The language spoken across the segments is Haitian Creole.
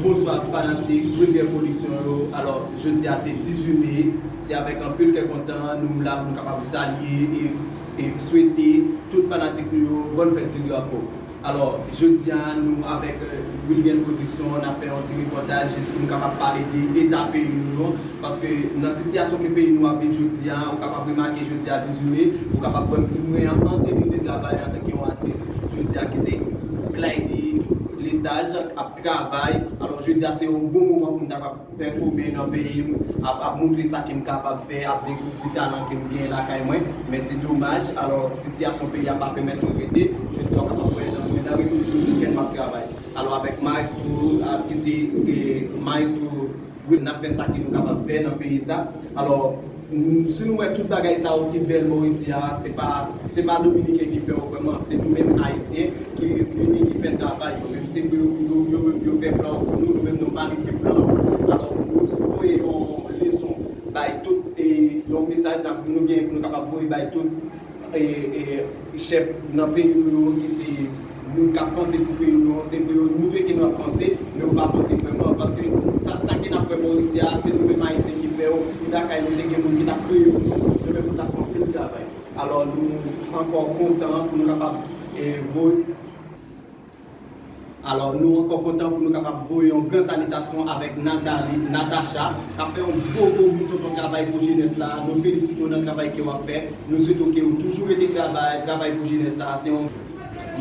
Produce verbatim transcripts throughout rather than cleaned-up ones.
Bonswa fanatik Wilguer Production yo. Alò, jodi a se dizuit me, se avèk anpil kè kontan nou la pou nou kapab salye e, e swete tout fanatik nou yo bòn fèt di drapo. Alò, jodi a nou avèk, euh, Wilguer Production, n ap fè yon ti repòtaj jis pou nou kapab pale de eta peyi nou yo, paske nan sitiyasyon ke peyi nou ap viv jodi a, ou kapab remake jodi a dizuit me, ou kapab wè mwen an teni de travay antanke yon atis jodi a ki se Clydy Lesage ap travay. Alò, jodi a se yon bon moman pou m ta kapab pèfòme nan peyi m, ap, ap montre sa ke m kapab fè, ap dekouvri talan ke m genyen lakay mwen. Men se domaj, alò, sitiyasyon peyi a pa pèmèt mwen rete. Jodi a, w kapab wè nan, mwen nan Repiblik Dominikèn m ap travay. Alò, avèk maestro, a, ki se, e, maestro Will, n ap fè sa ke nou kapab fè nan peyi sa. Alò, n-, si nou wè tout bagay sa yo ki bèl bò isi a, se pa, se pa Dominiken ki fè yo vrèman, se nou menm Ayisyen ki vini, ki fè travay yo. Menm se pou yo, yo, yo menm yo fè plan pou nou, nou menm nou pa rive plan. Alò, nou voye yon leson bay tout, e yon mesaj n ap, nou gen pou nou kapab voye bay tout, e, e, chèf nan peyi nou yo, ki se moun k ap panse pou peyi nou yo, se pou yo montre ke nou ap panse, men yo pa panse vrèman, paske sa, sa ke n ap wè bò isi a, se nou menm Ayisyen ki fè yo. Si lakay nou te gen moun ki t ap kreye pou nou, nou menm nou t ap fè anpil travay. Alò, nou ankò kontan pou nou kapab, e, voye Alò, nou ankò kontan pou nou kapab voye yon gran salitasyon avèk Nathalie, Natacha, k ap fè yon gwo, gwo, gwo tonton travay pou jenès la. Nou felisite w nan travay ke w ap fè. Nou swete w ke w toujou rete travay, travay pou jenès la. Se yon,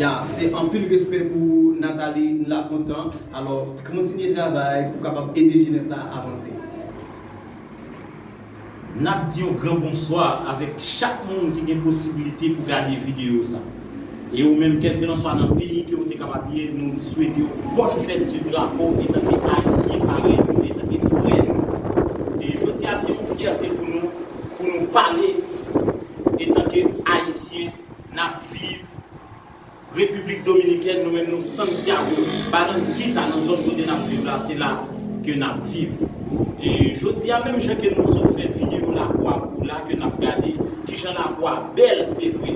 ya, se anpil respè pou Nathalie Lafontant. Alò, kontinye travay pou kapab ede jenès la avanse. N ap di yon gran bonswa avèk chak moun ki gen posiblite pou gade videyo sa. E ou menm, kèlkelanswa nan peyi ke ou te kapab ye, nou swete w bòn fèt di drapo etanke Ayisyen parèy nou, etanke frè nou. E jodi a, se yon fyète pou nou, pou nou pale etanke Ayisyen, n ap viv Repiblik Dominikèn, nou menm nou Santiago, Barranquita, nan zòn kote n ap viv la, se la ke n ap viv. E jodi a, menm jan ke nou sot fè videyo lakou a pou la, ke n ap gade kijan lakou a bèl, se vre.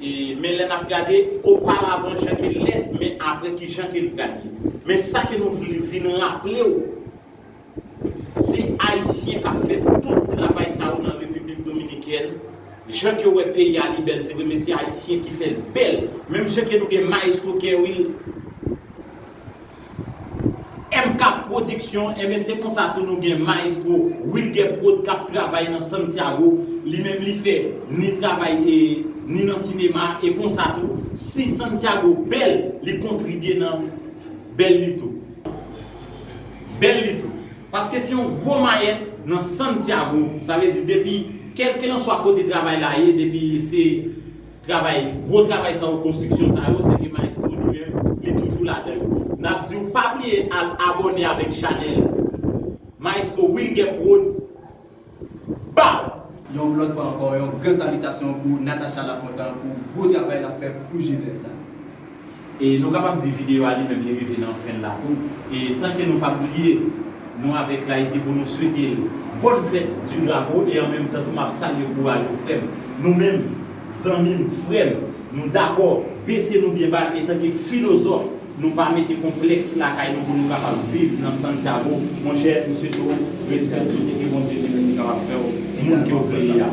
E, men lè n ap gade, oparavan, jan ke l lèd, men apre, kijan ke l pral ye. Men sa ke nou vle vin raple w, se Ayisyen k ap fè tout travay sa yo nan Repiblik Dominikèn. Jan ke w wè peyi a li bèl, se vre, men se Ayisyen ki fè l bèl. Menm jan ke nou gen Maestro Kerwill, M K Production, enben se konsa tou nou gen Maestro Wilguer Prod k ap travay nan Santiago. Li menm li fè ni travay e ni nan sinema, e konsa tou, si Santiago bèl, li kontribye nan bèl li tou. Bèl li tou. Paske se yon gwo mayèt nan Santiago. Sa vle di depi kèlkelanswa kote travay la ye, depi se travay, gwo travay sa yo, konstriksyon sa yo, se ke Maestro li menm, li toujou ladan yo. N ap di w pa bliye al abòne avèk chanèl Maestro Wilguer Prod. Baw! Yon lòt fwa ankò, yon gran salitasyon pou Natacha Lafontant pou gwo travay l ap fè pou jenès la. E nou kapab di videyo a li menm, li rive nan fen l la tou. E san ke nou pa bliye, nou avèk Clydy pou nou swete l bòn fèt di drapo, e an menm tan tou m ap salye kouraj ou, frè m. Nou menm, zanmi m, frè m, nou dakò, bese nou byen ba, etanke filozòf, nou pa mete konplèks lakay nou pou nou kapab viv nan Santiago. Monchè, m swete w respè, m swete ke Bondye li menm li kapab fè w moun ke w vle ye a.